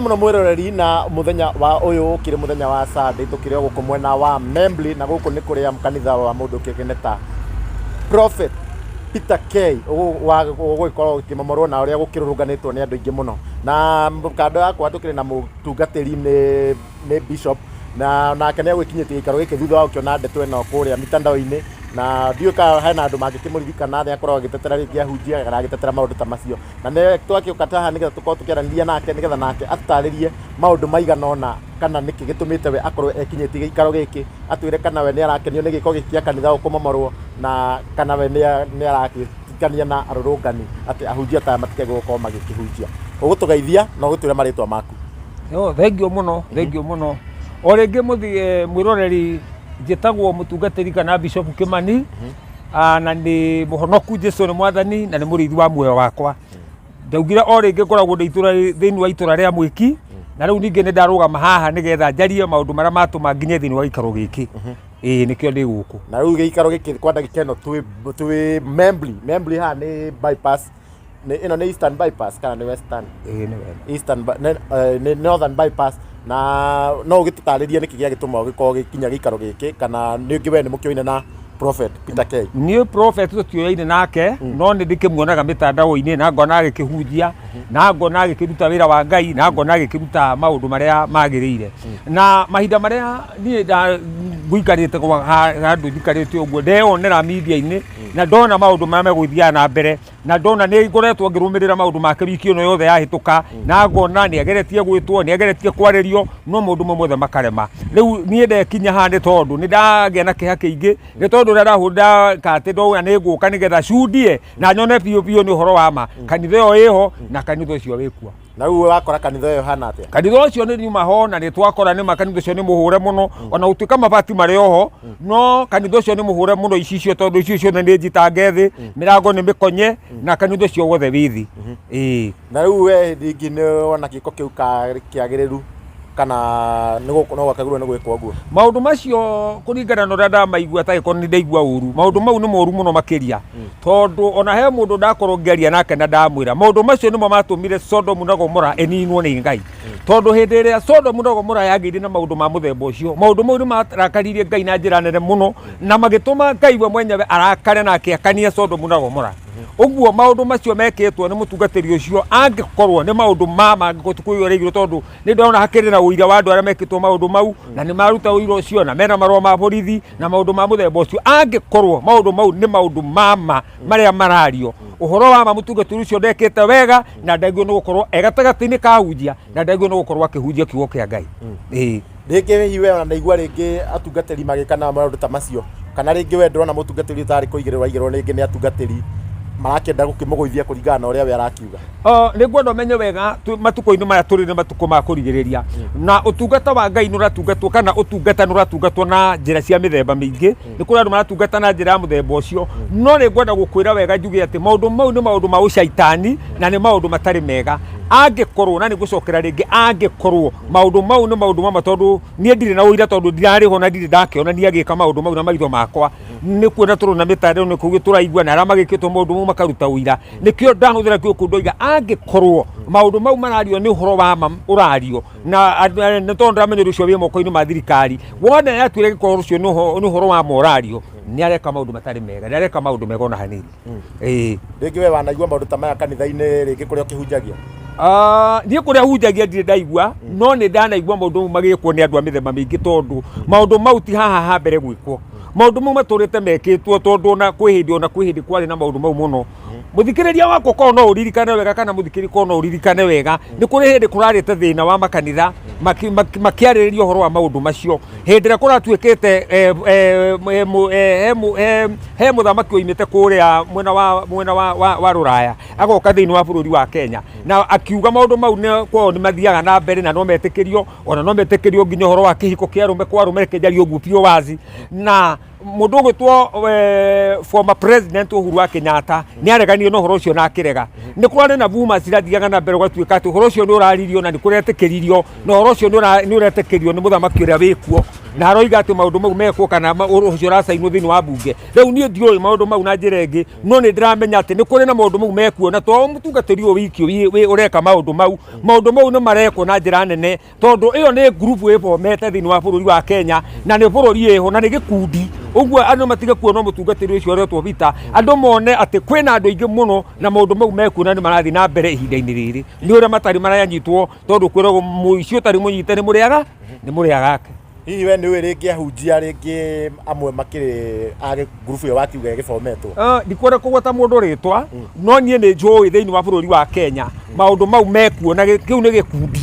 Muno mwiroreri na muthenya wa uyu ukiri muthenya wa Sunday, tukiri o guku mwena wa Membley, na guku ni kuria kanitha wa mundu kigene ta Prophet Peter K ũgũgĩkorwo ũkĩmomorwo na ũrĩa gũkĩrũrũnganĩtwo nĩ andũ aingĩ mũno. Na kando yakwa tũkĩrĩ na mũtungatĩri, nĩ Bishop, na nake nĩ agwĩkinyĩtie gĩikaro gĩkĩ thutha wa gũkĩona ndeto ĩno kũrĩa mitandao-inĩ, na ndiũĩ kana hena andũ mangĩkĩmũririkana. Nĩ akoragwo agĩtetera rĩngĩ ahunjia kana agĩtetera maũndũ ta macio, na nĩ twagĩũka haha nĩgetha tũkorwo tũkĩaranĩria nake, nĩgetha nake atũtarĩrie maũndũ maigana ũna, kana nĩkĩ gĩtũmĩte we akorwo ekinyĩtie gĩikaro gĩkĩ, atwĩre kana we nĩ arakenio nĩ gĩko gĩkĩ gĩa kanitha kũmomorwo, na kana we nĩ arakĩtikania na arũrũngani atĩ ahunjia ta aya matikagĩrĩirwo gũkorwo magĩkĩhunjia. Ũgũtũgeithia na ũgũtwĩre marĩtwa maku. Yo, thengio mũno, thengio mũno. O rĩngĩ mũthi mwĩroreri, njĩtagwo mũtungatĩri kana Bishop Kĩmani, na nĩ mũhonoku, Jesu nĩ mwathani na nĩ mũrĩithi wa muoyo wakwa. Ndaugire o rĩngĩ ngoragwo ndĩ itũra thĩinĩ wa itũra rĩa Mwĩki, na rĩu ningĩ nĩ ndarũgama haha nĩgetha njarie maũndũ marĩa matũma nginye thĩinĩ wa gĩikaro gĩkĩ. Ĩĩ, nĩkĩo ndĩ gũkũ. Na rĩu gĩikaro gĩkĩ kwa ndagĩka ĩno twĩ Membley. Membley haha nĩ bypass, nĩ ĩno nĩ Eastern Bypass kana nĩ Western? Ĩĩ, nĩ wega. Eastern nĩ Northern Bypass. Na no ũgĩtũtarĩrie nĩkĩ gĩagĩtũma ũgĩkorwo ũgĩkinya gĩikaro gĩkĩ, kana nĩngĩ we nĩ mũkĩoine na Prophet Peter K? Niĩ prophet tũtioyaine nake, no nĩ ndĩkĩmuonaga mĩtandao-inĩ na ngona agĩkĩhunjia, na ngona agĩkĩruta wĩra wa Ngai, na ngona agĩkĩruta maũndũ marĩa magĩrĩire. Na mahinda marĩa niĩ ngũikarĩte handũ njikarĩte ũguo, ndeyonera media-inĩ na ndona maũndũ marĩa megũgĩthiaga na mbere, na ndona nĩ ngoretwo ngĩrũmĩrĩra maũndũ make wiki ĩno yothe yahĩtũka, na ngona nĩ ageretie gwĩtwo, nĩ ageretie kwarĩrio, no maũndũ mamwe mothe makarema. Rĩu niĩ ndekinya haha nĩ tondũ nĩ ndagĩa na kĩeha kĩingĩ, nĩ tondũ ũrĩa ndahũrĩra katĩ ndauga nĩ ngũka nĩgetha cundie na nyone biũ biũ nĩ ũhoro wa ma kanitha ĩyo ĩho na kanitha ũcio wĩkuo. Na rĩu wakora kanitha ĩyo ĩhana atĩa? Kanitha ũcio nĩ nyuma ho na nĩ twakora nĩ ma kanitha ũcio nĩ mũhũre mũno, ona gũtuĩka mabati marĩ oho, no kanitha ũcio nĩ mũhũre mũno icicio, tondũ icio ciothe nĩ njitange thĩ, mĩrango nĩ mĩkonye na kanitha ũcio wothe wĩ thĩ. Ĩĩ. Na rĩu we rĩngĩ nĩ wona gĩko kĩu kĩagĩrĩru, kana nĩ no gwakagĩrĩrwo nĩ gwĩkwo ũguo? Maũndũ macio, kũringana na ũrĩa ndamaigua, atagĩkorwo nĩ ndaigua ũru, maũndũ mau nĩ moru mũno makĩria, tondũ ona he mũndũ ndakorwo ngĩaria nake na ndamwĩra maũndũ macio nĩmo matũmire Sodomu na Gomora ĩninwo nĩ Ngai, tondũ hĩndĩ ĩrĩa Sodomu na Gomora yagĩire na maũndũ ma mũthemba ũcio, maũndũ mau nĩ marakaririe Ngai na njĩra nene mũno na magĩtũma Ngai we mwenyewe arakare na akĩakania Sodomu na Gomora. Ũguo maũndũ macio mekĩtwo nĩ mũtungatĩri ũcio, angĩkorwo nĩ maũndũ ma mangĩkorwo ti kwĩyoreirwo, tondũ nĩ ndona hakĩrĩ na ũira wa andũ arĩa mekĩtwo maũndũ mau na nĩ maruta ũira ũcio na mena marũa ma borithi na maũndũ ma mũthemba ũcio, angĩkorwo maũndũ mau nĩ maũndũ ma ma marĩa marario ũhoro wa ma, mũtungatĩri ũcio ndekĩte wega na ndagĩrĩirwo nĩ gũkorwo e gatagatĩ-inĩ ka ahunjia na ndagĩrĩirwo nĩ gũkorwo akĩhunjia kiugo kĩa Ngai. Ĩĩ. Rĩngĩ hihi we ona ndaigua rĩngĩ atungatĩri magĩka na maũndũ ta macio, kana rĩngĩ we ndũrona mũtungatĩri ũtarĩ kũigĩrĩrwo aigĩrĩrwo rĩngĩ nĩ atungatĩri marakĩenda gũkĩmũgũithia kũringana na ũrĩa we arakiuga? Nĩ ngwenda ũmenye wega matukũ-inĩ maya tũrĩ nĩ matukũ ma kũrigĩrĩria, na ũtungata wa Ngai nĩ ũratungatwo, kana ũtungata nĩ ũratungatwo na njĩra cia mĩthemba mĩingĩ. Nĩ kũrĩ andũ maratungata na njĩra ya mũthemba ũcio, no nĩ ngwenda gũkwĩra wega njuge atĩ maũndũ mau nĩ maũndũ ma ũcaitani na nĩ maũndũ matarĩ mega. Angĩkorwo, na nĩ ngũcokera rĩngĩ, angĩkorwo maũndũ mau nĩ maũndũ mamwe, tondũ niĩ ndirĩ na ũira, tondũ ndirarĩ ho na ndirĩ ndakĩonania agĩka maũndũ mau na maitho makwa, nĩ kuona tũrona mĩtandao, nĩ kũu tũraigua na arĩa magĩkĩtwo maũndũ mau makaruta ũira. Nĩkĩo ndahũthĩra kiugo kĩu ndoiga angĩkorwo maũndũ mau marario nĩ ũhoro wa ma ũrario, na nĩ tondũ ndamenya ũndũ ũcio wĩ moko-inĩ ma thirikari, wona yatuire gĩkorwo ũcio nĩ ũhoro wa ma ũrario, nĩ areka maũndũ matarĩ mega, nĩ areka maũndũ mega ona hanini. Ĩĩ. Rĩngĩ we wanaigua maũndũ ta maya kanitha-inĩ rĩngĩ kũrĩa ũkĩhunjagia? Niĩ kũrĩa hunjagia ndirĩ ndaigua, no nĩ ndanaigua maũndũ mau magĩkwo nĩ andũ a mĩthemba mĩingĩ, tondũ maũndũ mau ti haha ha mbere gwĩkwo, maũndũ mau matũrĩte mekĩtwo, tondũ ona kwĩ hĩndĩ kwarĩ na maũndũ mau mũno. Mũthikĩrĩria wakwa, korwo no ũririkane wega, kana mũthikĩrĩria, korwo no ũririkane wega, nĩ kũrĩ hĩndĩ kũrarĩte thĩna wa makanitha makĩarĩrĩria ũhoro wa maũndũ macio, hĩndĩ ĩrĩa kũratuĩkĩte he mũthamaki oimĩte kũrĩa mwena wa Rũraya agoka thĩinĩ wa bũrũri wa Kenya na akiuga maũndũ mau nĩ kwao nĩ mathiaga na mbere na no metĩkĩrio, ona no metĩkĩrio nginya ũhoro wa kĩhiko kĩa arũme kwa arũme, reke njarie ũguo biũ wazi. Na mũndũ ũgwĩtwo former President Uhuru wa Kenyatta nĩ areganire na ũhoro ũcio na akĩrega. Nĩ kũrarĩ na rumors irathiaga na mbere gũgatuĩka atĩ ũhoro ũcio nĩ ũraririo na nĩ kũretĩkĩririo, na ũhoro ũcio nĩ ũretĩkĩrio nĩ mũthamaki ũrĩa wĩkuo. Na aroiga atĩ maũndũ mau mekwo kana ũhoro ũcio ũracainwo thĩinĩ wa mbunge. Rĩu niĩ ndiũĩ maũndũ mau na njĩra ĩngĩ, no nĩ ndĩramenya atĩ nĩ kũrĩ na maũndũ mau mekuo, na to mũtungatĩri ũyũ wiki ũreka maũndũ mau, maũndũ mau nĩ marekwo na njĩra nene, tondũ ĩyo nĩ ngurubu ĩbomete thĩinĩ wa bũrũri wa Kenya, na nĩ bũrũri ĩho, na nĩ gĩkundi. Ũguo andũ matige kuona mũtungatĩri ũcio ũretwo Peter, andũ mone atĩ kwĩna andũ aingĩ mũno na maũndũ mau mekuo na nĩ marathiĩ na mbere ihinda-inĩ rĩrĩ. Nĩ ũrĩa matarĩ maranyitwo, tondũ kwĩragwo mũici ũtarĩ mũnyite nĩ mũrĩaga, nĩ mũrĩaga ake. Hihi we nĩ ũĩ rĩngĩ ahunjia rĩngĩ amwe makĩrĩ a ngurubu ĩyo wakiuga ĩgĩbometwo? Ndikwenda kũgweta mũndũ rĩtwa, no niĩ nĩ njũĩ thĩinĩ wa bũrũri wa Kenya maũndũ mau mekuo, na kĩu nĩ gĩkundi,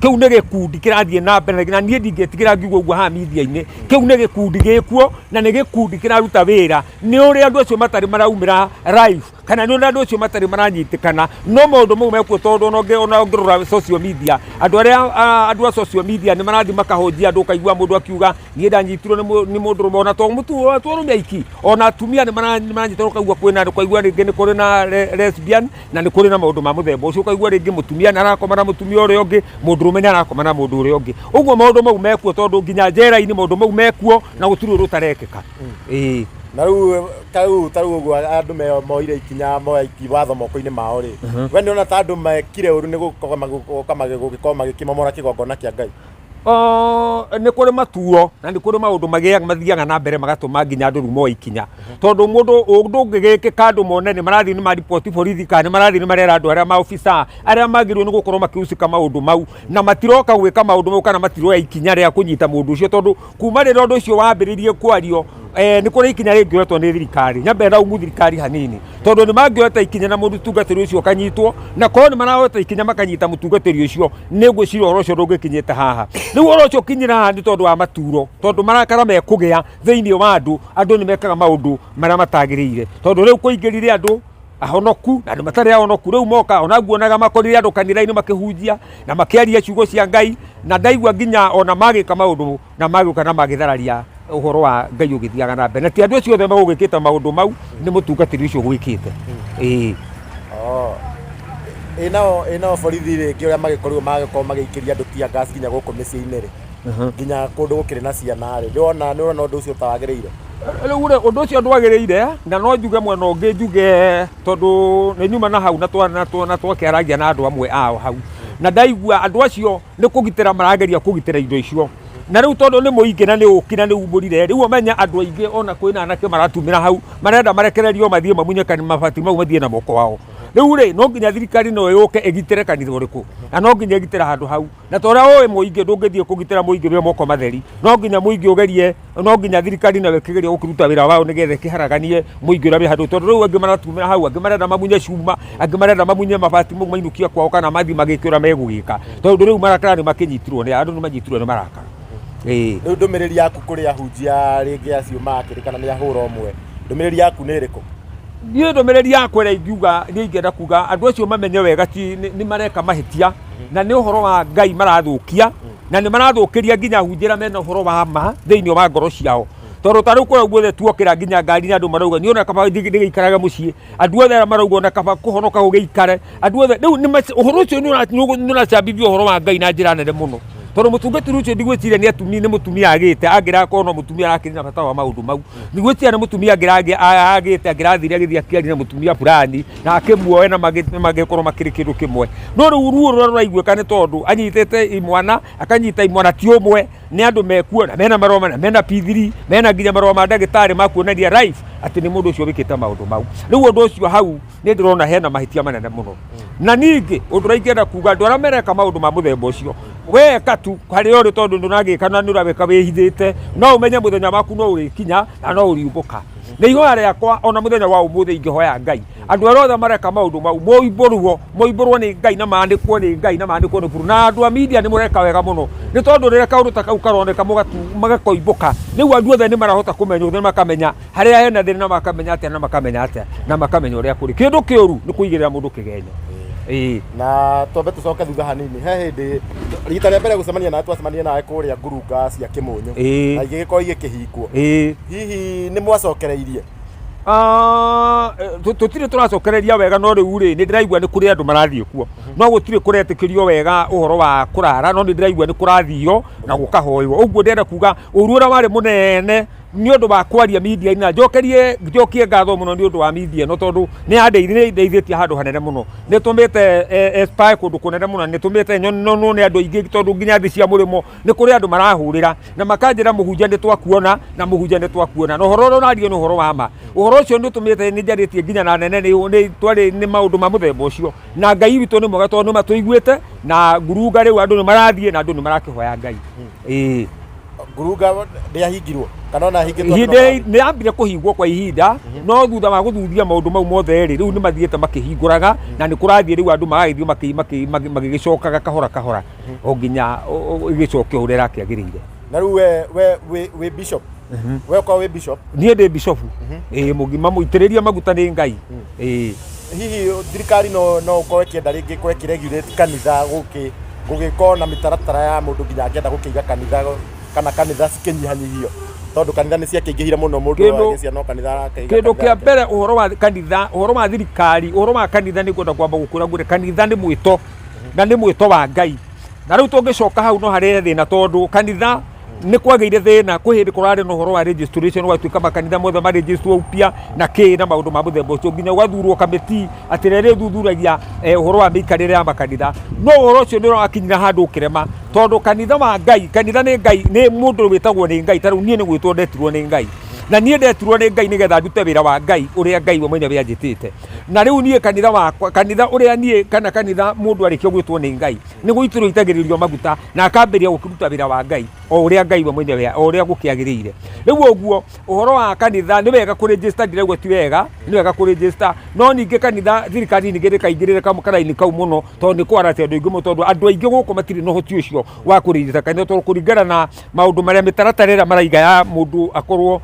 kĩu nĩ gĩkundi kĩrathiĩ na mbere, na niĩ ndingĩtigĩra ngiuga ũguo haha media-inĩ. Kĩu nĩ gĩkundi gĩkuo na nĩ gĩkundi kĩraruta wĩra. Nĩ ũrĩa andũ acio matarĩ maraumĩra live, kana nĩ ũrĩa andũ acio matarĩ maranyitĩkana, no maũndũ mau mekuo, tondũ ona ũngĩrora social media, andũ arĩa, andũ a social media nĩ marathiĩ makahunjia andũ, ũkaigua mũndũ akiuga niĩ ndanyitirwo nĩ mũndũrũme, ona to arũme aiki, ona atumia nĩ maranyitwo, ũkaigua kwĩna, ũkaigua rĩngĩ nĩ kũrĩ na lesbian, na nĩ kũrĩ na maũndũ ma mũthemba ũcio, ũkaigua rĩngĩ mũtumia nĩ arakoma na mũtumia ũrĩa ũngĩ, mũndũrũme nĩ arakoma na mũndũ ũrĩa ũngĩ. Ũguo maũndũ mau mekuo, tondũ nginya njera-inĩ maũndũ mau mekuo, na gũtirĩ ũndũ ũtarekĩka. Ĩĩ. Na rĩu ta rĩu ũguo andũ moire ikinya, moya watho moko-inĩ mao rĩ, we nĩ ũrona ta andũ mekire ũru nĩ gũka gũgĩkorwo magĩkĩmomora kĩgongona kĩa Ngai? Nĩ kũrĩ maturo na nĩ kũrĩ maũndũ mathiaga na mbere magatũma nginya andũ rĩu moe ikinya, tondũ mũndũ ũndũ ũngĩgĩkĩka andũ mone nĩ marathiĩ nĩ mariboti borithi, kana nĩ marathiĩ nĩ marera andũ arĩa maobisa arĩa magĩrĩirwo nĩ gũkorwo makĩhusika maũndũ mau, na matiroka gwĩka maũndũ mau, kana matiroya ikinya rĩa kũnyita mũndũ ũcio, tondũ kuma rĩrĩa ũndũ ũcio wambĩrĩirie kwario, nĩ kũrĩ ikinya rĩngĩoetwo nĩ thirikari. Nyambe ndaumu thirikari hanini, tondũ nĩ mangĩoete ikinya na mũtungatĩri ũcio ũkanyitwo, na korwo nĩ maraoete ikinya makanyita mũtungatĩri ũcio, nĩ ngwĩciria ũhoro ũcio ndũngĩkinyĩte haha. Rĩu ũhoro ũcio ũkinyĩra haha nĩ tondũ wa maturo, tondũ marakara mekũgĩa thĩinĩ wa andũ, andũ nĩ mekaga maũndũ marĩa matagĩrĩire, tondũ rĩu kũingĩrire andũ ahonoku na andũ matarĩ ahonoku. Rĩu moka ona nguonaga makorire andũ kanitha-inĩ makĩhunjia na makĩaria ciugo cia Ngai, na ndaigua nginya ona magĩka maũndũ na magĩũka na magĩthararia ũhoro wa Ngai ũgĩthiaga na mbere, na ti andũ acio othe magũgĩkĩte maũndũ mau, nĩ mũtungatĩri ũcio ũgwĩkĩte. Ĩĩ. Ĩ nao borithi rĩngĩ ũrĩa magĩkorirwo magĩkorwo magĩikĩria andũ tear gas nginya gũkũ mĩciĩ-inĩ rĩ, nginya kũndũ gũkĩrĩ na ciana rĩ, nĩ ũrona ũndũ ũcio ũtawagĩrĩire? Rĩu rĩ, ũndũ ũcio ndwagĩrĩire, na no njuge mwena ũngĩ, njuge tondũ nĩ nyuma na hau na twakĩaragia na andũ amwe ao hau, na ndaigua andũ acio nĩ kũgitĩra marageria kũgitĩra indo icio, na rĩu tondũ nĩ mũingĩ na nĩ ũki na nĩ umũrire, rĩu ũmenye andũ aingĩ ona kwĩna anake maratumĩra hau, marenda marekererio mathiĩ mamunye mabati mau mathiĩ na moko wao. Rĩu rĩ, no nginya thirikari no yũke ĩgitĩre kanitha ũrĩkũ, na no nginya ĩgitĩre handũ hau, na ta ũrĩa ũĩ mũingĩ ndũngĩthiĩ kũgitĩra mũingĩ wĩ moko matheri, no nginya mũingĩ ũgerie, no nginya thirikari nayo ĩkĩgerie gũkĩruta wĩra wayo nĩgetha ĩkĩharaganie mũingĩ ũrĩa wĩ handũ, tondũ rĩu angĩ maratumĩra hau, angĩ marenda mamunye cuma, angĩ marenda mamunye mabati mau mainũkie kwao, kana mathiĩ magĩke ũrĩa megũgĩka, tondũ rĩu marakara nĩ makĩnyitirwo nĩ andũ, nĩ manyitirwo nĩ marakara. Ĩĩ. Rĩu ndũmĩrĩri yaku kũrĩ ahunjia rĩngĩ acio makĩrĩ kana nĩ ahũra ũmwe, ndũmĩrĩri yaku nĩ ĩrĩkũ? Niĩ ndũmĩrĩri yakwa ĩrĩa ingiuga, niĩ ingĩenda kuga andũ acio mamenye wega ti nĩ mareka mahĩtia, na nĩ ũhoro wa Ngai marathũkia, na nĩ marathũkĩria nginya ahunjia arĩa mena ũhoro wa ma thĩinĩ wa ngoro ciao, tondũ ta rĩu kũrĩa guothe tuokĩra nginya ngari na andũ marauga niĩ ona kaba ndĩgĩikaraga mũciĩ, andũ othe arĩa marauga ona kaba kũhonoka gũgĩikare, andũ othe rĩu ũhoro ũcio nĩ ũracambithia ũhoro wa Ngai na njĩra nene mũno, tondũ mũtungatĩri ũcio ndigwĩciria nĩ atumia, nĩ mũtumia agĩte, angĩrakorwo no mũtumia arakĩrĩ na bata wa maũndũ mau, ndigwĩciria nĩ mũtumia agĩte angĩrathire agĩthiĩ akĩaria na mũtumia fulani na akĩmuoe na magĩkorwo makĩrĩ kĩndũ kĩmwe. No rĩu ruo rũrĩa rũraiguĩka nĩ tondũ anyitĩte imwana, akanyita imwana ti ũmwe, nĩ andũ mekuo na mena marũa na mena P3, mena nginya marũa ma ndagĩtarĩ ma kuonania life atĩ nĩ mũndũ ũcio wĩkĩte maũndũ mau. Rĩu ũndũ ũcio hau nĩ ndĩrona hena mahĩtia manene mũno. Na ningĩ ũndũ ũrĩa ingĩenda kuga, andũ arĩa mareka maũndũ ma mũthemba ũcio, weka tu harĩa ũrĩ, tondũ ndũragĩka na nĩ ũrawĩka wĩhithĩte, no ũmenye mũthenya waku no ũrĩkinya na no ũriumbũka. Nĩ ihoya rĩakwa ona mũthenya wa ũmũthĩ ingĩhoya Ngai, andũ arĩa othe mareka maũndũ mau moimbũrwo, moimbũrwo nĩ Ngai na mandĩkwo nĩ Ngai na mandĩkwo nĩ bũrũri. Na andũ a media nĩ mũreka wega mũno, nĩ tondũ rĩrĩa kaũndũ ta kau karoneka magakoimbũka, rĩu andũ othe nĩ marahota kũmenya ũthĩ, makamenya harĩa hena thĩna, na makamenya atĩa, na makamenya atĩa, na makamenya ũrĩa kũrĩ. Kĩndũ kĩũru nĩ kũigĩrĩra mũndũ kĩgenyo. Ĩĩ. Na twambe tũcoke thutha hanini, he hĩndĩ rita rĩa mbere gũcemania nawe twacemania nawe kũrĩa ngurunga cia Kĩmũnyũ, na igĩgĩkorwo igĩkĩhingwo, hihi nĩ mwacokereirie? Ah, tũtirĩ tũracokereria wega no rĩu rĩ nĩ ndĩraigua nĩ kũrĩ andũ marathiĩ kuo no gũtirĩ kũretĩkĩrio wega ũhoro wa kũrara no nĩ ndĩraigua nĩ kũrathio na gũkahoywo. Ũguo ndĩrenda kuga ũru ũrĩa warĩ mũnene nĩ ũndũ wa kwaria media-inĩ na njokerie njokie ngatho mũno nĩ ũndũ wa media ĩno tondũ nĩ yandeithĩtie handũ hanene mũno. Nĩ ĩtũmĩte inspire kũndũ kũnene mũno, nĩ ĩtũmĩte nyonwo nĩ andũ aingĩ tondũ nginya thĩ cia mũrĩmo nĩ kũrĩ andũ marahũrĩra na makanjĩra mũhunjia nĩ twakuona na mũhunjia nĩ twakuona, na ũhoro ũrĩa ũrario nĩ ũhoro wa ma. Ũhoro ũcio nĩ ũtũmĩte nĩ njarĩtie nginya na nene nĩ twarĩ nĩ maũndũ ma mũthemba ũcio, na Ngai witũ nĩ mwega tondũ nĩ matũiguĩte na ngurunga rĩu andũ nĩ marathiĩ na andũ nĩ marakĩhoya Ngai. Ĩĩ. Ngurunga ndĩahingirwo kana ona hingĩtwo? Ihinda nĩ yambire kũhingwo kwa ihinda, no thutha wa gũthuthuria maũndũ mau mothe rĩ, rĩu nĩ mathiĩte makĩhingũraga na nĩ kũrathiĩ rĩu andũ magagĩthiĩ magĩgĩcokaga kahora kahora o nginya ĩgĩcokio ũrĩa ĩrakĩagĩrĩire. Na rĩu we wĩ bishop, we ũkorwo wĩ bishop? Niĩ ndĩ bishofu, ĩĩ, mũgima mũitĩrĩrie maguta nĩ Ngai, ĩĩ. Hihi thirikari no ũkorwo ĩkĩenda rĩngĩ ĩkorwo ĩkĩregulate kanitha, gũgĩkorwo na mĩtaratara ya mũndũ nginya angĩenda gũkĩiga kanitha, kana kanitha cikĩnyihanyihio, tondũ kanitha nĩ ciakĩingĩhire mũno, mũndũ agĩcia no kanitha arakĩiga Kĩndũ kĩa mbere, ũhoro wa kanitha, ũhoro wa thirikari, ũhoro wa kanitha, nĩ ngwenda kwamba gũkwĩra ngwĩre kanitha nĩ mwĩto na nĩ mwĩto wa Ngai. Na rĩu tũngĩcoka hau no harĩ thĩna tondũ kanitha nĩ kwagĩire thĩna kwĩ hĩndĩ kũrarĩ na ũhoro wa registration, gwatuĩka makanitha mothe marejistwo upya na kĩ na maũndũ ma mũthemba ũcio, nginya gwathurwo kamĩti atĩ ĩrĩa ĩrĩthuthuragia ũhoro wa mĩikarĩre ya makanitha. No ũhoro ũcio nĩ ũrakinyira handũ ũkĩrema tondũ kanitha wa Ngai, kanitha nĩ Ngai, nĩ mũndũ wĩtagwo nĩ Ngai. Ta rĩu niĩ nĩ gwĩtwo ndetirwo nĩ Ngai, na niĩ ndetirwo nĩ Ngai nĩgetha ndute wĩra wa Ngai ũrĩa Ngai we mwenyewe anjĩtĩte. Na rĩu niĩ kanitha wakwa, kanitha ũrĩa niĩ kana kanitha, mũndũ arĩkia gwĩtwo nĩ Ngai nĩ gũitĩrwo itagĩrĩrio maguta na akambĩrĩria gũkĩruta wĩra wa Ngai o ũrĩa Ngai we mwenyewe, o ũrĩa gũkĩagĩrĩire. Rĩu ũguo ũhoro wa kanitha, nĩ wega kũregister, ndirauga ti wega, nĩ wega kũregister, no ningĩ kanitha thirikari ningĩ ndĩkaingĩrĩre karaini kau mũno tondũ nĩ kwaratia andũ aingĩ mũno, tondũ andũ aingĩ gũkũ matirĩ na ũhoti ũcio wa kũregister kanitha, tondũ kũringana na maũndũ marĩa mĩtaratara ĩrĩa maraiga ya mũndũ akorwo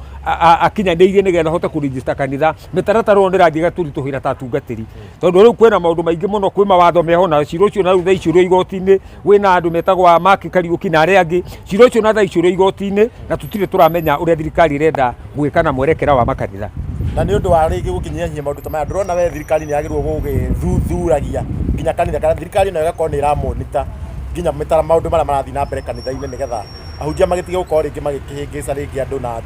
akinyanĩirie nĩgetha ahote kũregister kanitha, mĩtaratara ĩyo nĩ ĩrathiĩ ĩgatũritũhĩra ta atungatĩri, tondũ rĩu kwĩna maũndũ maingĩ mũno, kwĩ mawatho meho na cira ũcio na rĩu thaa ici ũrĩ igoti-inĩ, wĩna andũ metagwo a Mark Kariũki na arĩa angĩ. Cira ũcio na thaa ici ũrĩ igoti-inĩ na tũtirĩ tũramenya ũrĩa thirikari ĩrenda gwĩka na mwerekera wa makanitha. Na nĩ ũndũ wa rĩngĩ gũkinyia maũndũ ta maya, ndũrona we thirikari nĩ yagĩrĩirwo gũgĩthuthuragia nginya kanitha, kana thirikari nayo ĩgakorwo nĩ ĩramonita nginya mĩtara maũndũ marĩa marathiĩ na mbere kanitha-inĩ, nĩgetha ahunjia magĩtige gũkorwo rĩngĩ magĩkĩhĩngĩca rĩngĩ andũ na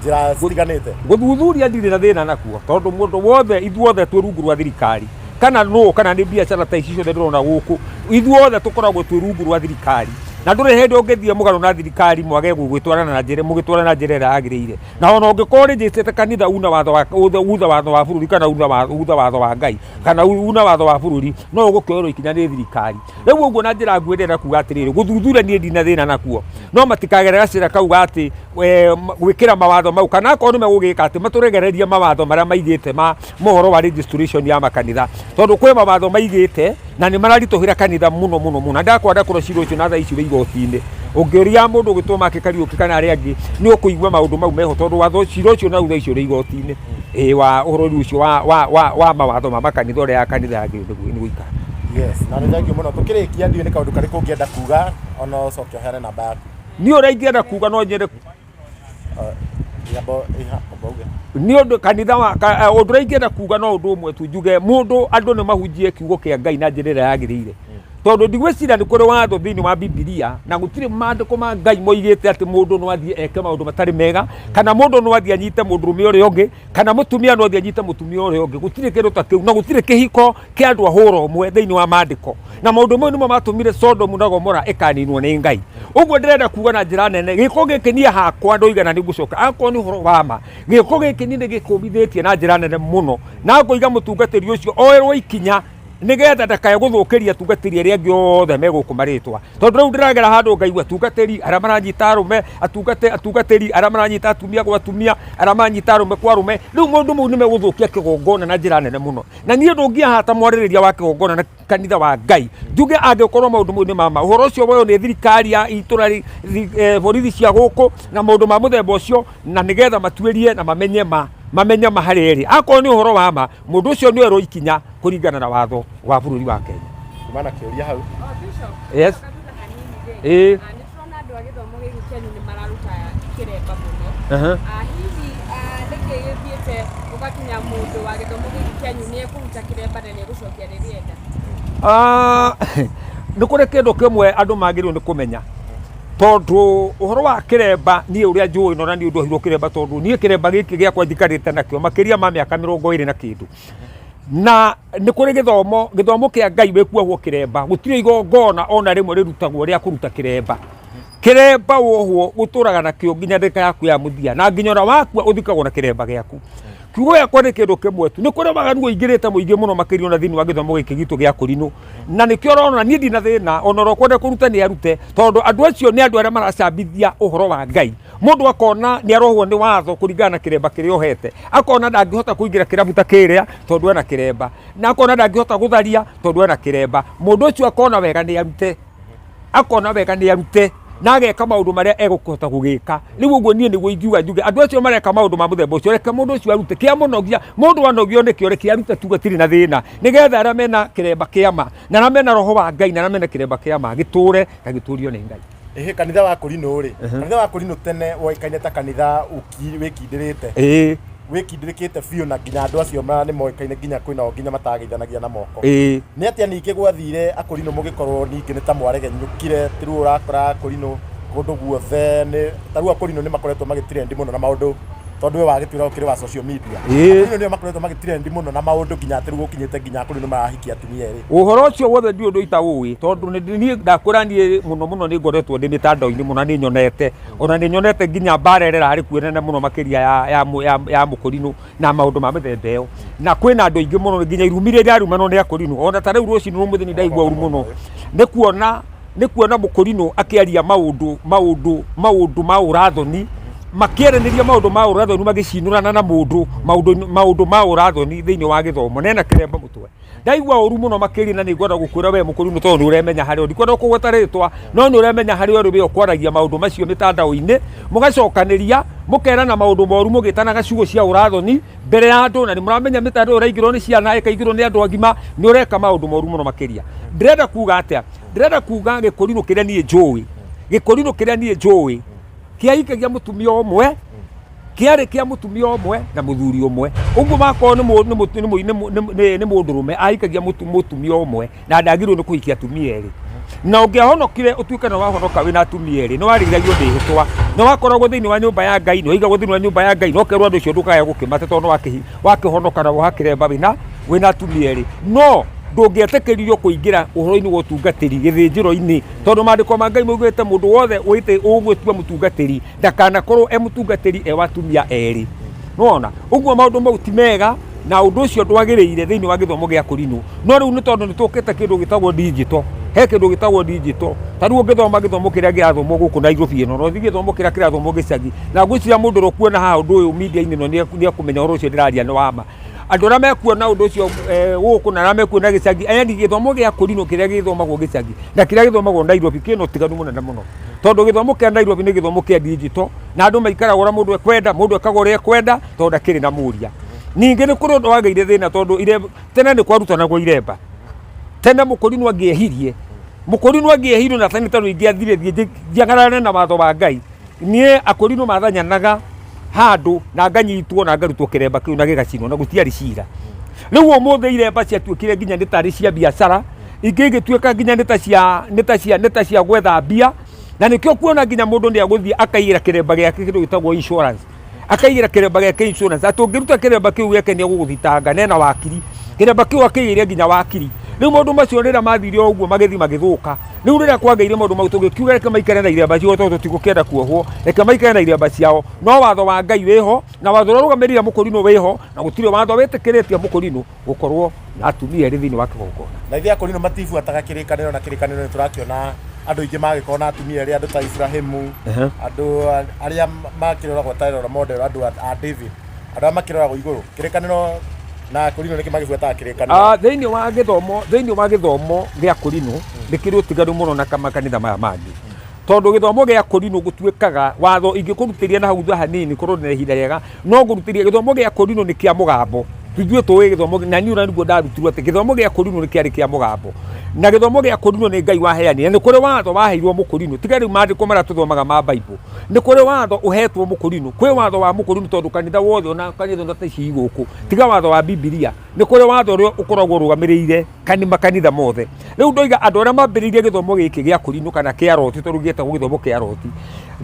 njĩra citiganĩte? Gũthuthuria ndirĩ na thĩna nakuo tondũ mũndũ wothe, ithuothe twĩ rungu rwa thirikari, kana nũ kana nĩ biacara ta ici ciothe ndĩrona gũkũ, ithuothe tũkoragwo twĩ rungu rwa thirikari, na ndũrĩ hĩndĩ ũngĩthiĩ mũgarũ na thirikari mwage gũgĩtwarana na njĩra, mũgĩtwarana na njĩra ĩrĩa yagĩrĩire. Na ona ũngĩkorwo rĩnjĩtĩte kanitha una watho wa utha watho wa bũrũri kana utha watho wa Ngai kana una watho wa bũrũri, no ũgũkĩoerwo ikinya nĩ thirikari. Rĩu ũguo na njĩra nguhĩ ndĩrenda kuga atĩrĩrĩ, gũthuthuria niĩ ndina thĩna nakuo, no matikagere gacĩra kau ga atĩ gwĩkĩra mawatho mau, kana akorwo nĩ megũgĩka atĩ matũregererie mawatho marĩa maigĩte ma mohoro wa registration ya makanitha, tondũ kwĩ mawatho maigĩte na nĩ mararitũhĩra kanitha mũno mũno mũno. Na ndakwenda kũrora cira ũcio na thaa ici wĩ igoti-inĩ, ũngĩũria mũndũ ũgĩtwo Mark Kariũki kana arĩa angĩ nĩ ũkũigua maũndũ mau meho, tondũ watho cira ũcio na thaa ici ũrĩ igoti-inĩ, ĩĩ, wa ũhoro ũcio wa mawatho ma makanitha ũrĩa ya kanitha yagĩrĩirwo nĩ gũikara. Yes, na nĩ thank you mũno. Tũkĩrĩkia, ndiũĩ nĩ kaũndũ karĩkũ ũngĩenda kuga, ona ũcoke ũheane namba yaku. Niĩ ũrĩa ingĩenda kuga, no nyende nĩ ũndũ kanitha wa ũndũ ũrĩa ingĩenda kuga no ũndũ ũmwe tu, njuge mũndũ andũ nĩ mahunjie kiugo kĩa Ngai na njĩra ĩrĩa yagĩrĩire, tondũ ndigwĩciria nĩ kũrĩ watho thĩinĩ wa Bibilia na gũtirĩ maandĩko ma Ngai moigĩte atĩ mũndũ no athiĩ eke maũndũ matarĩ mega, kana mũndũ no athiĩ anyite mũndũrũme ũrĩa ũngĩ, kana mũtumia no athiĩ anyite mũtumia ũrĩa ũngĩ. Gũtirĩ kĩndũ ta kĩu na gũtirĩ kĩhiko kĩa andũ a hũra ũmwe thĩinĩ wa maandĩko, na maũndũ mau nĩmo matũmire Sodomu na Gomora ĩkaninwo nĩ Ngai. Ũguo ndĩrenda kuga na njĩra nene, gĩko gĩkĩ niĩ hakwa ndoiga na nĩngũcoka, akorwo nĩ ũhoro wa ma, gĩko gĩkĩ niĩ nĩgĩkũmithĩtie na njĩra nene mũno, na ngoiga mũtungatĩri ũcio oerwo ikinya nĩgetha ndakae gũthũkĩria atungatĩri arĩa angĩ othe me gũkũ marĩtwa, tondũ rĩu ndĩragera handũ ngaigua atungatĩri arĩa maranyita arũme, atungatĩri arĩa maranyita atumia gwa atumia, arĩa maranyita arũme kwa arũme. Rĩu maũndũ mau nĩ megũthũkia kĩgongona na njĩra nene mũno, na niĩ ndũngĩahata mwarĩrĩria wa kĩgongona na kanitha wa Ngai njuge angĩkorwo maũndũ mau nĩ mama, ũhoro ũcio woywo nĩ thirikari ya itũra, borithi cia gũkũ na maũndũ ma mũthemba ũcio, na nĩgetha matuĩrie na mamenye ma harĩa ĩrĩ. Akorwo nĩ ũhoro wa ma, mũndũ ũcio nĩ oerwo ikinya kũringana na watho wa bũrũri wa Kenya. Kuma na kĩũria hau. Yes. Ĩĩ. Nĩ tũrona andũ a gĩthomo gĩkĩ kĩanyu nĩ mararuta kĩremba mũno. Hihi nĩkĩ gĩthiĩte? Gũgakinya mũndũ wa gĩthomo gĩkĩ kĩanyu nĩ ekũruta kĩremba na nĩ egũcokia rĩrĩa enda? Nĩ kũrĩ kĩndũ kĩmwe andũ magĩrĩirwo nĩ kũmenya, tondũ ũhoro wa kĩremba niĩ ũrĩa njũĩ, na niĩ ndohirwo kĩremba, tondũ niĩ kĩremba gĩkĩ gĩakwa njikarĩte nakĩo makĩria ma mĩaka 20 na kĩndũ. Na nĩ kũrĩ gĩthomo, gĩthomo kĩa Ngai wĩkuohwo kĩremba, gũtirĩ igongona ona rĩmwe rĩrutagwo rĩa kũruta kĩremba. Kĩremba wohwo gũtũraga nakĩo nginya ndagĩka yaku ya mũthia, na nginya ona wakua ũthikagwo na kĩremba gĩaku. Kiugo gĩakwa nĩ kĩndũ kĩmwe tu, nĩ kũrĩ waganu ũingĩrĩte mũingĩ mũno makĩria ona thĩinĩ wa gĩthomo gĩkĩ gitũ gĩa kũrinũ, na nĩkĩo ũrona niĩ ndina thĩna ona ũrĩa ũkwenda kũruta nĩ arute, tondũ andũ acio nĩ andũ arĩa maracambithia ũhoro wa Ngai. Mũndũ akona nĩ arohwo nĩ watho kũringana na kĩremba kĩrĩa ohete, akona ndangĩhota kũingĩra kĩrabu ta kĩrĩa tondũ ena kĩremba, na akona ndangĩhota gũtharia tondũ ena kĩremba. Mũndũ ũcio akona wega nĩ arute, akona wega nĩ arute na ageka maũndũ marĩa egũkũhota gũgĩka. Rĩu ũguo niĩ nĩguo ingiuga njuge andũ acio mareka maũndũ ma mũthemba ũcio, reke mũndũ ũcio arute kĩa mũnogia. Mũndũ anogio nĩkĩo, reke arute tu, gatirĩ na thĩna, nĩgetha arĩa mena kĩremba kĩa ma na arĩa mena roho wa Ngai na arĩa mena kĩremba kĩa ma gĩtũre na gĩtũrio nĩ Ngai. Ĩhĩ, kanitha wa Kũrinũ rĩ, kanitha wa Kũrinũ tene woĩkaine ta kanitha wĩkindĩrĩte, wĩkindĩrĩkĩte biũ, na nginya andũ acio nĩ moĩkaine, nginya kwĩnao nginya matageithanagia na moko. Nĩ atĩa ningĩ gwathire Akũrinũ mũgĩkorwo ningĩ nĩ ta mwaregenyũkire? Rĩu ũrakora Akũrinũ kũndũ guothe, nĩ ta rĩu Akũrinũ nĩ makoretwo magĩtrend mũno na maũndũ, tondũ we wagĩtuĩra ũkĩrĩ wa social media. Akũrinũ nĩo makoretwo magĩtrend mũno na maũndũ, nginya atĩ rĩu gũkinyĩte nginya Akũrinũ marahikia atumia erĩ. Ũhoro ũcio wothe ndiũĩ ũndũ itaũĩ, tondũ niĩ ndakwĩra niĩ mũno mũno nĩ ngoretwo ndĩ mĩtandao-inĩ mũno, na nĩ nyonete ona nĩ nyonete nginya mbara ĩrĩa ĩrarĩ kuo nene mũno makĩria ya mũkũrinũ na maũndũ ma mĩthemba ĩyo, na kwĩna andũ aingĩ mũno nginya irumi iria irarumanwo nĩ akũrinũ. Ona ta rĩu rũcinĩ rũmũthĩ nĩ ndaigua ũru mũno nĩ kuona mũkũrinũ akĩaria maũndũ ma ũrathoni, makĩaranĩria maũndũ ma ũrathoni, magĩcinũrana na mũndũ maũndũ ma ũrathoni thĩinĩ wa gĩthomo, na ena kĩremba mũtwe. Ndaigua ũru mũno makĩria, na nĩngwenda gũkwĩra we mũkũrinũ, tondũ nĩ ũremenya harĩa ũrĩ, ndikwenda kũgweta rĩtwa, no nĩ ũremenya harĩa ũrĩ we ũkwaragia maũndũ macio mĩtandao-inĩ, mũgacokanĩria mũkerana maũndũ moru, mũgĩtanaga ciugo cia ũrathoni mbere ya andũ, na nĩ mũramenya mĩtandao ĩraingĩrwo nĩ ciana, ĩkaingĩrwo nĩ andũ agima. Nĩ ũreka maũndũ moru mũno makĩria. Ndĩrenda kuga atĩa? Ndĩrenda kuga gĩkũrinũ kĩrĩa niĩ njũĩ, gĩkũrinũ kĩrĩa niĩ njũĩ kĩahikagia mũtumia ũmwe, kĩarĩ kĩa mũtumia ũmwe na mũthuri ũmwe. Ũguo makorwo nĩ mũndũrũme ahikagia mũtumia ũmwe, na ndagĩrĩirwo nĩ kũhikia atumia erĩ. Na ũngĩahonokire ũtuĩke nĩ wahonoka wĩna atumia erĩ, nĩ warĩithagio mĩhĩtwa, nĩ wakoragwo thĩinĩ wa nyũmba ya Ngai, nĩ waigagwo thĩinĩ wa nyũmba ya Ngai, no kerwo andũ ũcio ndũkaya gũkĩmate, tondũ nĩ wakĩhonoka na woha kĩremba wĩna atumia erĩ. No ndũngĩetĩkĩririo kũingĩra ũhoro-inĩ wa ũtungatĩri gĩthĩnjĩro-inĩ, tondũ maandĩko ma Ngai maugĩte mũndũ wothe ũgwĩtua mũtungatĩri ndakanakorwo e mũtungatĩri e wa atumia erĩ. Nĩwona ũguo maũndũ mau ti mega, na ũndũ ũcio ndwagĩrĩire thĩinĩ wa gĩthomo gĩa kũrinũ. No rĩu nĩ tondũ nĩ tũkĩte kĩndũ gĩtagwo digital, he kĩndũ gĩtagwo digital. Ta rĩu ũngĩthoma gĩthomo kĩrĩa kĩrathomwo gũkũ Nairobi ĩno, na ũthiĩ gĩthomo kĩrĩa kĩrathomwo gĩcagi, na ngwĩciria mũndũ ũrĩa ũkuona haha ũndũ ũyũ media-inĩ ĩno nĩ ekũmenya ũhoro ũcio ndĩraria nĩ wa ma. Andũ arĩa mekuona ũndũ ũcio gũkũ na arĩa mekuona gĩcagi, yani gĩthomo gĩa kũrinũ kĩrĩa gĩthomagwo gĩcagi na kĩrĩa gĩthomagwo Nairobi kĩna ũtiganu mũnene mũno, tondũ gĩthomo kĩa Nairobi nĩ gĩthomo kĩa digital, na andũ maikaraga ũrĩa mũndũ ekwenda, mũndũ ekaga ũrĩa ekwenda, tondũ ndakĩrĩ na mũria. Ningĩ nĩ kũrĩ ũndũ wagĩire thĩna, tondũ tene nĩ kwarutanagwo iremba. Tene mũkũrinũ angĩehirie, mũkũrinũ angĩehirie na tene, tondũ ingĩathire thiĩ njiagarane na watho wa Ngai, niĩ akũrinũ mathanyanaga handũ na nganyitwo na ngarutwo kĩremba kĩu na gĩgacinwo, na gũtiarĩ cira. Rĩu ũmũthĩ iremba ciatuĩkire nginya nĩ tarĩ cia biacara, ingĩ igĩtuĩka nginya nĩ ta cia gwetha mbia, na nĩkĩo kuona nginya mũndũ nĩ agũthiĩ akaigĩra kĩremba gĩake kĩndũ gĩtagwo insurance, akaigĩra kĩremba gĩake insurance atĩ ũngĩruta kĩremba kĩu gĩake nĩ egũgũthitanga nena wakiri, kĩremba kĩu akĩigĩire nginya wakiri. Rĩu maũndũ macio rĩrĩa mathire o ũguo magĩthiĩ magĩthũka. Rĩu rĩrĩa kwagĩire maũndũ mau, tũgĩkiuga reke maikare na iremba ciao, tondũ tũtigũkĩenda kuohwo, reke maikare na iremba ciao. No watho wa Ngai wĩho, na watho ũrĩa ũrũgamĩrĩire mũkũrinũ wĩho, na gũtirĩ watho wĩtĩkĩrĩtie mũkũrinũ gũkorwo na atumia erĩ thĩinĩ wa kĩgongona. Na ithuĩ akũrinũ matibuataga kĩrĩkanĩro, na kĩrĩkanĩro nĩ tũrakĩona andũ aingĩ magĩkorwo na atumia erĩ, andũ ta Ibrahimu, andũ arĩa makĩroragwo ta role model, andũ a David, andũ arĩa makĩroragwo igũrũ. Kĩrĩkanĩro na akũrinũ nĩkĩ magĩbuataga kĩrĩkanĩro? Thĩinĩ wa gĩthomo gĩa kũrinũ nĩ kĩrĩ ũtiganu mũno na makanitha maya mangĩ, tondũ gĩthomo gĩa kũrinũ gũtuĩkaga watho ingĩkũrutĩria na hau thutha hanini, korwo ndĩna ihinda rĩega no ngũrutĩria. Gĩthomo gĩa kũrinũ nĩ kĩa mũgambo. Ithuĩ tũĩ gĩthomo, na niĩ ũrĩa nĩguo ndarutirwo atĩ gĩthomo gĩa kũrinũ nĩ kĩarĩ kĩa mũgambo. Na gĩthomo gĩa kũrinwo nĩ Ngai waheanire, nĩ kũrĩ watho waheirwo mũkũrinũ, tiga rĩu maandĩko marĩa tũthomaga ma Bible, nĩ kũrĩ watho ũhetwo mũkũrinũ. Kwĩ watho wa mũkũrinũ tondũ kanitha wothe ona kanitha ona ta ici gũkũ, tiga watho wa Bibilia, nĩ kũrĩ watho ũrĩa ũkoragwo ũrũgamĩrĩire makanitha mothe. Rĩu ndoiga andũ arĩa mambĩrĩirie gĩthomo gĩkĩ gĩa kũrinũ kana kĩa roti, tondũ gĩetagwo gĩthomo kĩa roti,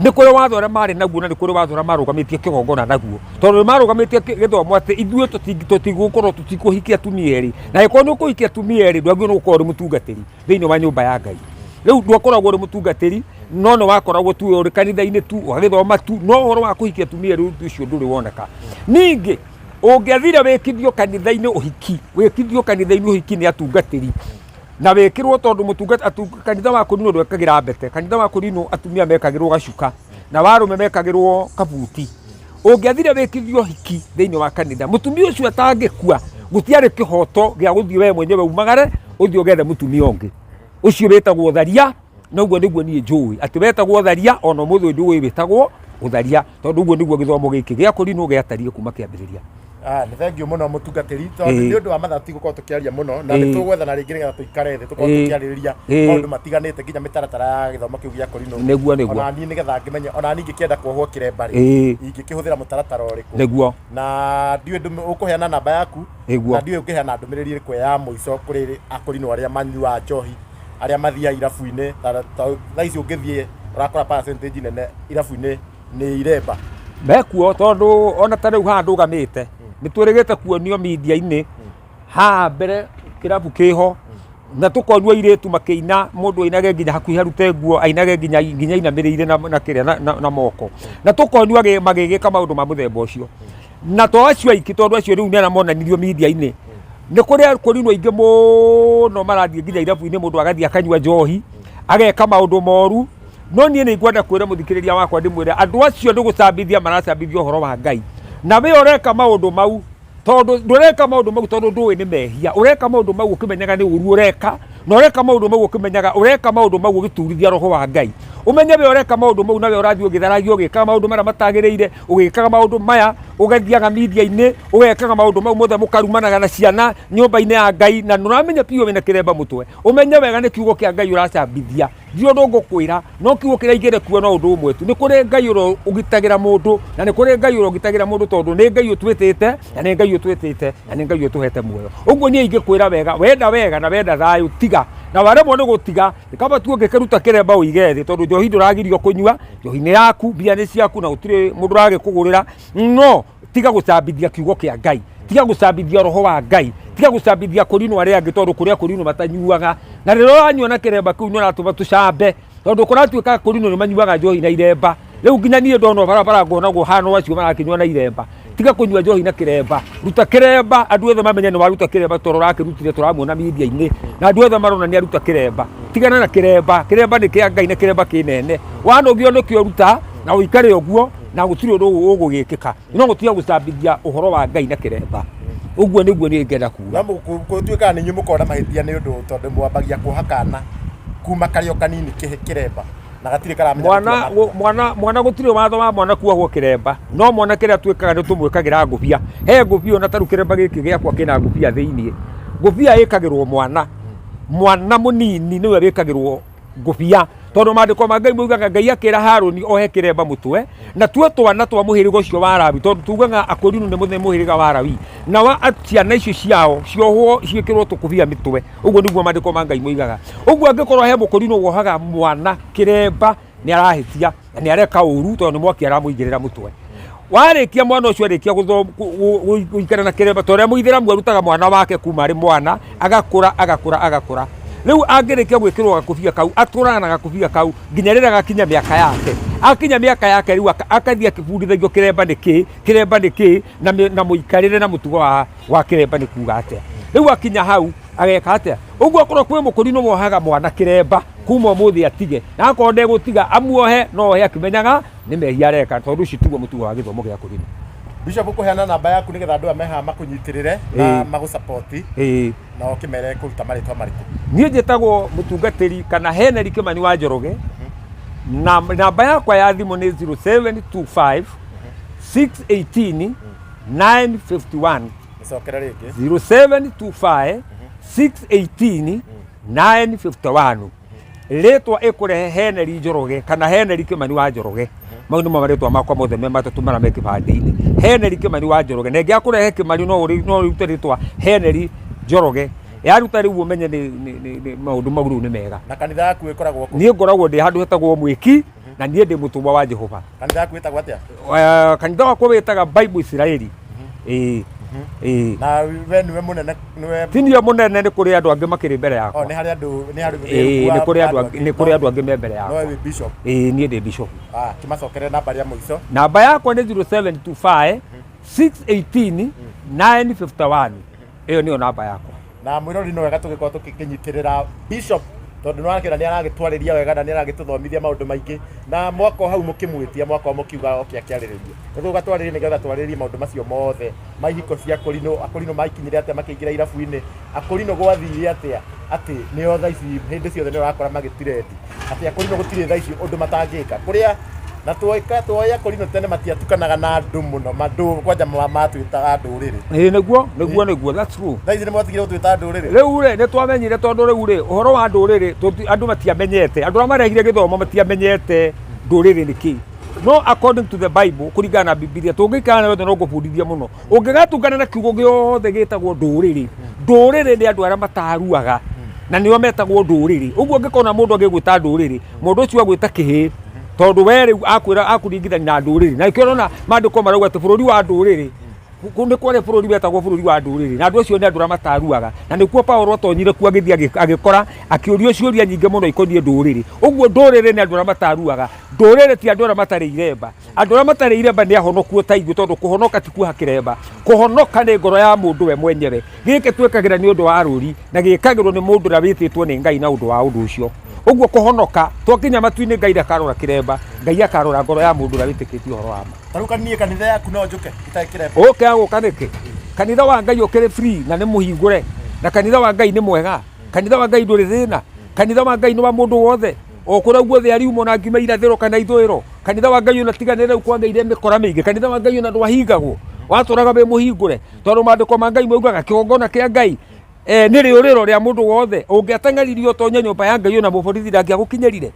nĩ kũrĩ watho ũrĩa marĩ naguo na nĩ kũrĩ watho ũrĩa marũgamĩtie kĩgongona naguo, tondũ nĩ marũgamĩtie gĩthomo atĩ ithuĩ tũtigũkorwo tũtikũhikia atumia erĩ, na angĩkorwo nĩ ũkũhikia atumia erĩ ndwagĩrĩirwo nĩ gũkorwo ũrĩ mũtungatĩri thĩinĩ wa nyũmba ya Ngai. Rĩu ndwakoragwo ũrĩ mũtungatĩri, no nĩ wakoragwo tu ũrĩ kanitha-inĩ tu ũgagĩthoma tu, no ũhoro wa kũhikia atumia erĩ ũcio ndũrĩ woneka. Ningĩ ũngĩathire wĩkithio kanitha-inĩ ũhiki, wĩkithio kanitha-inĩ ũhiki nĩ atungatĩri na wĩkĩrwo tondũ mũtungata kanitha wa kũrinwo ndwekagĩra mbete, kanitha wa kũrinwo atumia mekagĩrwo gacuka na warũme mekagĩrwo kabuti. Ũngĩathire wĩkithio ũhiki thĩinĩ wa kanitha, mũtumia ũcio atangĩkua gũtiarĩ kĩhoto gĩa gũthiĩ we mwenyewe umagare ũthiĩ ũgethe mũtumia ũngĩ. Ũcio wĩtagwo ũtharia, na ũguo nĩguo niĩ njũĩ atĩ wetagwo ũtharia, ona ũmũthĩ ũyũ ndũĩ wĩtagwo ũtharia, tondũ ũguo nĩguo gĩthomo gĩkĩ gĩa kũrinwo gĩatariĩ kuma kĩambĩrĩria. Ah, nĩ thengiũ mũno mũtungatĩri tondũ nĩ ũndũ wa mathaa tũtigũkorwo tũkĩaria mũno na nĩ tũgwethana rĩngĩ nĩgetha tũikare thĩ tũkorwo tũkĩarĩrĩria maũndũ matiganĩte nginya mĩtaratara ya gĩthomo kĩu gĩa kũrinũ. Nĩguo, nĩguo. Ona niĩ nĩgetha ngĩmenye ona niĩ ingĩkĩenda kuohwo kĩremba rĩ, ingĩkĩhũthĩra mũtaratara ũrĩkũ? Nĩguo. Na ndiũĩ ũkũheana namba yaku. Nĩguo. Na ndiũĩ ũngĩheana ndũmĩrĩri ĩrĩkũ ya mũico kũrĩ akũrinũ arĩa manyuaga njohi, arĩa mathiaga irabu-inĩ, ta thaa ici ũngĩthiĩ ũrakora percentage nene irabu-inĩ nĩ iremba. Mekuo tondũ ona ta rĩu haha ndũgamĩte nĩ twĩrĩgĩte kuonio media-inĩ haha mbere kĩrabu kĩho na tũkonio airĩtu makĩina mũndũ ainage nginya hakuhĩ arute nguo ainage nginya nginya ainamĩrĩire na, na kĩrĩa na, na, na moko na tũkonio magĩgĩka maũndũ ma mũthemba ũcio na to acio aiki tondũ acio rĩu nĩ arĩa monanirio media-inĩ nĩ kũrĩ akũrinũ aingĩ mũno marathiĩ nginya irabu-inĩ mũndũ agathiĩ akanyua njohi ageka maũndũ moru. No niĩ nĩ ngwenda kwĩra mũthikĩrĩria wakwa ndĩmwĩre andũ acio nĩ gũcambithia maracambithia ũhoro wa Ngai. Na we ũreka maũndũ mau tondũ ndũreka maũndũ mau tondũ ndũĩ nĩ mehia, ũreka maũndũ mau ũkĩmenyaga nĩ ũru ũreka, na ũreka maũndũ mau ũkĩmenyaga ũreka maũndũ mau ũgĩturithia roho wa Ngai. Ũmenye we ũreka maũndũ mau na we ũrathiĩ ũgĩtharagia ũgĩkaga maũndũ marĩa matagĩrĩire, ũgĩkaga maũndũ maya, ũgathiaga media-inĩ, ũgekaga maũndũ mau mothe mũkarumanaga na ciana nyũmba-inĩ ya Ngai na nĩũramenya biũ wĩna kĩremba mũtwe. Ũmenye wega nĩ kiugo kĩa Ngai ũracambithia. Ndirĩ ũndũ ngũkwĩra, no kiugo kĩrĩa ingĩenda kuga no ũndũ ũmwe tu, nĩ kũrĩ Ngai ũrĩa ũgitagĩra mũndũ, na nĩ kũrĩ Ngai ũrĩa ũgitagĩra mũndũ tondũ nĩ Ngai ũtwĩtĩte, na nĩ Ngai ũtwĩtĩte, na nĩ Ngai ũtũhete muoyo. Ũguo niĩ ingĩkwĩra wega, wenda wega na wenda thayũ, tiga. Na waremwo nĩ gũtiga, nĩ kaba tu ũngĩkĩruta kĩremba ũige thĩ, tondũ njohi ndũragirio kũnyua, njohi nĩ yaku, mbia nĩ ciaku na gũtirĩ mũndũ ũragĩkũgũrĩra, no tiga gũcambithia kiugo kĩa Ngai, tiga gũcambithia roho wa Ngai, tiga gũcambithia kũrinwo arĩa angĩ tondũ kũrĩa kũrinwo matanyuaga. Na rĩrĩa ũranyua na kĩremba kĩu nĩ ũratũma tũcambe tondũ kũratuĩka kũrinwo nĩ manyuaga njohi na iremba. Rĩu nginya niĩ ndona barabara ngonagwo hana acio marakĩnyua na iremba. Tiga kũnyua njohi na kĩremba, ruta kĩremba andũ othe mamenye nĩ waruta kĩremba tondũ ũrakĩrutire tũramuona media-inĩ na andũ othe marona nĩ aruta kĩremba. Tigana na kĩremba, kĩremba nĩ kĩa Ngai na kĩremba kĩnene. Wanogio nĩkĩo ruta na ũikare ũguo na gũtirĩ ũndũ ũgũgĩkĩka. No gũtiga gũcambithia ũhoro wa Ngai na kĩremba. Ũguo nĩguo niĩ ngenda kuga. No gũtuĩkaga nĩ inyuĩ mũkoragwo na mahĩtia nĩ ũndũ tondũ mwambagia kuoha kana kuma karĩ o kanini kĩremba na gatirĩ karamenya Mwana gũtua matua. mwana mwana gũtirĩ watho wa mwana kuohwo kĩremba, no mwana kĩrĩa twĩkaga nĩ tũmwĩkagĩra ngũbia. He ngũbia ona tarĩu kĩremba gĩkĩ gĩakwa kĩna ngũbia thĩiniĩ. Ngũbia ĩkagĩrwo mwana, mwana mũnini nĩwe wĩkagĩrwo ngũbia tondũ maandĩko ma Ngai maugaga Ngai akĩra Harũni ohe kĩremba mũtwe na tuo twana twa mũhĩrĩga ũcio wa Lawi tondũ tugaga akũrinũ nĩ mũhĩrĩga wa Lawi na wa ciana icio ciao ciohwo ciĩkĩrwo tũkũbia mĩtwe. Ũguo nĩguo maandĩko ma Ngai moigaga. Ũguo angĩkorwo he mũkũrinũ wohaga mwana kĩremba nĩ arahĩtia na nĩ areka ũru tondũ nĩ mwaki aramũigĩrĩra mũtwe. Warĩkia mwana ũcio arĩkia gũikara na kĩremba ta ũrĩa mũithĩramu arutaga mwana wake kuma arĩ mwana agakũra agakũra agakũra. Rĩu angĩrĩkia gwĩkĩrwo gakũbia kau atũraga na gakũbia kau nginya rĩrĩa agakinya mĩaka yake. Akinya mĩaka yake rĩu akathiĩ akĩbundithagio kĩremba nĩ kĩ, kĩremba nĩ kĩ na mũikarĩre na mũtugo wa kĩremba nĩ kuga atĩa. Rĩu akinya hau ageka atĩa? Ũguo akorwo kwĩ mũkũrinũ wohaga mwana kĩremba kuma ũmũthĩ atige, na akorwo ndegũtiga amuohe no ohe akĩmenyaga nĩ mehia areka tondũ ũcio tiguo mũtugo wa gĩthomo gĩa kũrinũ. Bishop ũkũheana namba yaku nĩgetha andũ aya me haha makũnyitĩrĩre na magũ support na ũkĩmere kũruta marĩtwa marĩkũ. Niĩ njĩtagwo mũtungatĩri kana Henry Kĩmani wa Njoroge na namba yakwa ya thimũ nĩ 0725 618 951. Gĩcokere rĩngĩ. 0725 618. 951. Rĩtwa ĩkũrehe Henry Njoroge kana Henry Kĩmani wa Njoroge. Mau nĩmo marĩtwa makwa mothe me matatũ marĩa me kĩbandĩ-inĩ. Henry Kĩmani wa Njoroge. Na ĩngĩ akũrehe Kĩmani no ũrute rĩtwa Henry Njoroge. Yaruta rĩu ũmenye nĩ maũndũ mau rĩu nĩ mega. Na kanitha yaku ĩkoragwo kũ? Niĩ ngoragwo ndĩ handũ hetagwo Mwĩki na niĩ ndĩ mũtũmwo wa Jehova. Kanitha yaku ĩtagwo atĩa? Kanitha wakwa wĩtaga Bible Israeli. Ĩĩ. Ĩĩ. Na we nĩwe mũnene, nĩwe Ti niĩ mũnene, nĩ kũrĩ andũ angĩ makĩrĩ mbere yakwa. Oh, nĩ harĩ andũ, nĩ harĩ Ĩĩ, nĩ kũrĩ andũ angĩ, nĩ kũrĩ andũ angĩ me mbere yakwa. No wĩ bishop. Ĩĩ, niĩ ndĩ bishop. Ah, kĩmacokere namba rĩa mũico. Namba yakwa nĩ 0725 618 951. Ĩyo nĩyo namba yakwa. Na mwĩrori no wega tũgĩkorwo tũkĩnyitĩrĩra bishop tondũ nĩ wakĩona nĩ aragĩtwarĩria wega na nĩ aragĩtũthomithia maũndũ maingĩ na mwaka o hau mũkĩmwĩtia mwaka o mũkiuga oke akĩarĩrĩrie nĩ tũgũka twarĩrie nĩgetha twarĩrĩrie maũndũ macio mothe ma ihiko cia akũrinũ akũrinũ makinyire atĩa makĩingĩra irabu-inĩ akũrinũ gwathire atĩa atĩ nĩo thaa ici hĩndĩ ciothe nĩ ũrakora magĩtirendi atĩ akũrinũ gũtirĩ thaa ici ũndũ matangĩka kũrĩa na twoĩka twoĩ akũrinũ tene matiatukanaga na andũ mũno mandũ kwanja matwĩtaga ndũrĩrĩ. Ĩĩ, nĩguo nĩguo nĩguo, that's true. Thaa ici nĩ mwatigire gũtwĩta ndũrĩrĩ. Rĩu rĩ, nĩ twamenyire tondũ rĩu rĩ, ũhoro wa ndũrĩrĩ andũ matiamenyete, andũ arĩa marehire gĩthomo matiamenyete ndũrĩrĩ nĩ kĩĩ. No according to the Bible, kũringana na Bibilia, tũngĩikara nawe no ngũbundithia mũno. Ũngĩgatungana na kiugo gĩothe gĩtagwo ndũrĩrĩ, ndũrĩrĩ nĩ andũ arĩa mataruaga na nĩo metagwo ndũrĩrĩ. Ũguo ũngĩkona mũndũ agĩgwĩta ndũrĩrĩ, mũndũ ũcio agwĩta kĩhĩ, tondũ we rĩu akwĩra akũringithania na ndũrĩrĩ. Na nĩkĩo ũrona maandĩko marauga atĩ bũrũri wa ndũrĩrĩ, nĩ kwarĩ bũrũri wetagwo bũrũri wa ndũrĩrĩ, na andũ acio nĩ andũ arĩa mataruaga. Na nĩkuo Paulo atonyire kuo agĩthiĩ agĩkora akĩũrio ciũria nyingĩ mũno ikoniĩ ndũrĩrĩ. Ũguo ndũrĩrĩ nĩ andũ arĩa mataruaga. Ndũrĩrĩ ti andũ arĩa matarĩ iremba. Andũ arĩa matarĩ iremba nĩ ahonoku ta ithuĩ, tondũ kũhonoka ti kuoha kĩremba. Kũhonoka nĩ ngoro ya mũndũ we mwenyewe. Gĩkĩ twĩkagĩra nĩ ũndũ wa rũri na gĩkagĩrwo nĩ mũndũ ũrĩa wĩtĩtwo nĩ Ngai na ũndũ wa ũndũ ũcio. Ũguo kũhonoka, twakinya matu-inĩ Ngai ndakarora kĩremba, Ngai akarora ngoro ya mũndũ ũrĩa wĩtĩkĩtie ũhoro wa ma. Ta rĩu niĩ kanitha yaku no njũke itarĩ kĩremba? Ũke agũka nĩkĩ? Kanitha wa Ngai ũkĩrĩ free na nĩ mũhingũre. Na kanitha wa Ngai nĩ mwega. Kanitha wa Ngai ndũrĩ thĩna. Kanitha wa Ngai nĩ wa mũndũ wothe. O kũrĩa guothe ariuma ona ngiuma irathĩro kana ithũĩro. Kanitha wa Ngai ona tiga nĩ rĩu kwagĩire mĩkora mĩingĩ. Kanitha wa Ngai ona ndwahingagwo. Watũraga wĩ mũhingũre. Tondũ maandĩko ma Ngai maugaga kĩgongona kĩa Ngai nĩ rĩũrĩro rĩa mũndũ wothe. Ũngĩateng'eririe ũtonye nyũmba ya Ngai ona mũborithi ndangĩagũkinyĩrire.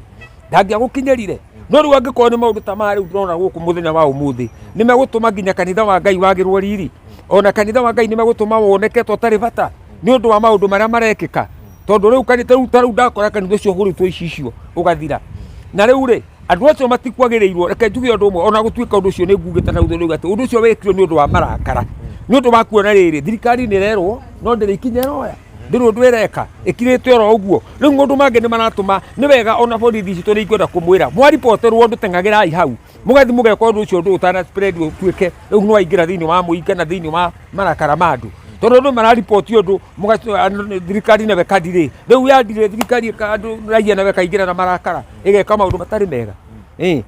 Ndangĩagũkinyĩrire. No rĩu angĩkorwo nĩ maũndũ ta maya rĩu ndĩrona gũkũ mũthenya wa ũmũthĩ, nĩ megũtũma nginya kanitha wa Ngai wagĩrwo riri. Ona kanitha wa Ngai nĩ megũtũma woneke ta ũtarĩ bata nĩ ũndũ wa maũndũ marĩa marekĩka. Tondũ rĩu kanitha rĩu ta rĩu ndakora kanitha ũcio ũhũrĩtwo icicio ũgathira. Na rĩu rĩ, andũ acio matikwagĩrĩirwo, reke njuge ũndũ ũmwe, ona gũtuĩka ũndũ ũcio nĩ ngugĩte na rĩu atĩ ũndũ ũcio wekirwo nĩ ũndũ wa marakara. Nĩ ũndũ wa kuona rĩrĩ, thirikari nĩ ĩrerwo no ndĩrĩ ikinya ĩroya. Ndĩrĩ ũndũ ĩreka, ĩkirĩte oro ũguo. Rĩu maũndũ mangĩ nĩ maratũma, nĩ wega ona borithi citũ nĩ ikwenda kũmwĩra, mwariboterwo ũndũ teng'agĩrai hau. Mũgathiĩ mũgeka ũndũ ũcio ũndũ ũtana spread ũtuĩke rĩu nĩ waingĩra thĩinĩ wa mũingĩ kana thĩinĩ wa marakara ma andũ. Tondũ andũ marariboti ũndũ, thirikari nayo ĩka delay. Rĩu ya delay thirikari andũ raia nayo ĩkaingĩra na marakara, ĩgeka maũndũ matarĩ mega. Ĩĩ.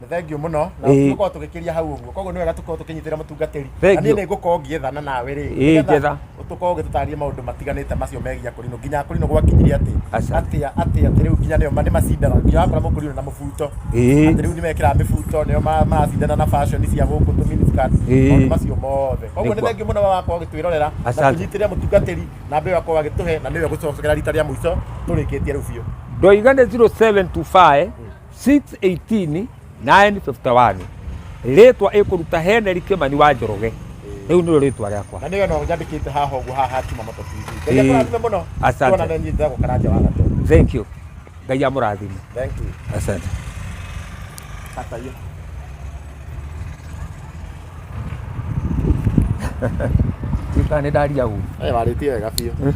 Nĩ thengiũ mũno na tũkorwo tũgĩkĩria hau ũguo, koguo nĩ wega tũkorwo tũkĩnyitĩra mũtungatĩri. Na niĩ nĩ ngũkorwo ngĩethana nawe rĩ, nĩgetha tũkorwo ũgĩtũtarĩria maũndũ matiganĩte macio megiĩ akũrinũ, nginya akũrinũ gwakinyire atĩ atĩa atĩa atĩ rĩu nginya nĩo nĩ macindanaga, nginya wakora mũkũrinũ na mũbuto, atĩ rĩu nĩ mekĩraga mĩbuto, nĩo maracindana na fashion cia gũkũ tũ miniskirt, maũndũ macio mothe. Koguo nĩ thengiũ mũno wakorwo ũgĩtwĩrorera na tũnyitĩrĩre mũtungatĩri namba ĩyo akorwo agĩtũhe, na nĩwe gũcokera rita rĩa mũico tũrĩkĩtie rĩu biũ. Ndoiga nĩ 0725 618 951. Rĩtwa ĩkũruta Henry Kĩmani wa Njoroge. Rĩu nĩrĩo rĩtwa rĩakwa. Na nĩyo no nyandĩkĩte haha ũguo haha Jumamoto TV. Ngai akũrathime mũno. Asante. Tuonane nyitagwo Karanja wa Gatũ. Thank you. Ngai amũrathime. Thank you. Asante. Kata hiyo. Ndiũĩ kana nĩ ndaria ũru. Warĩtie wega biũ.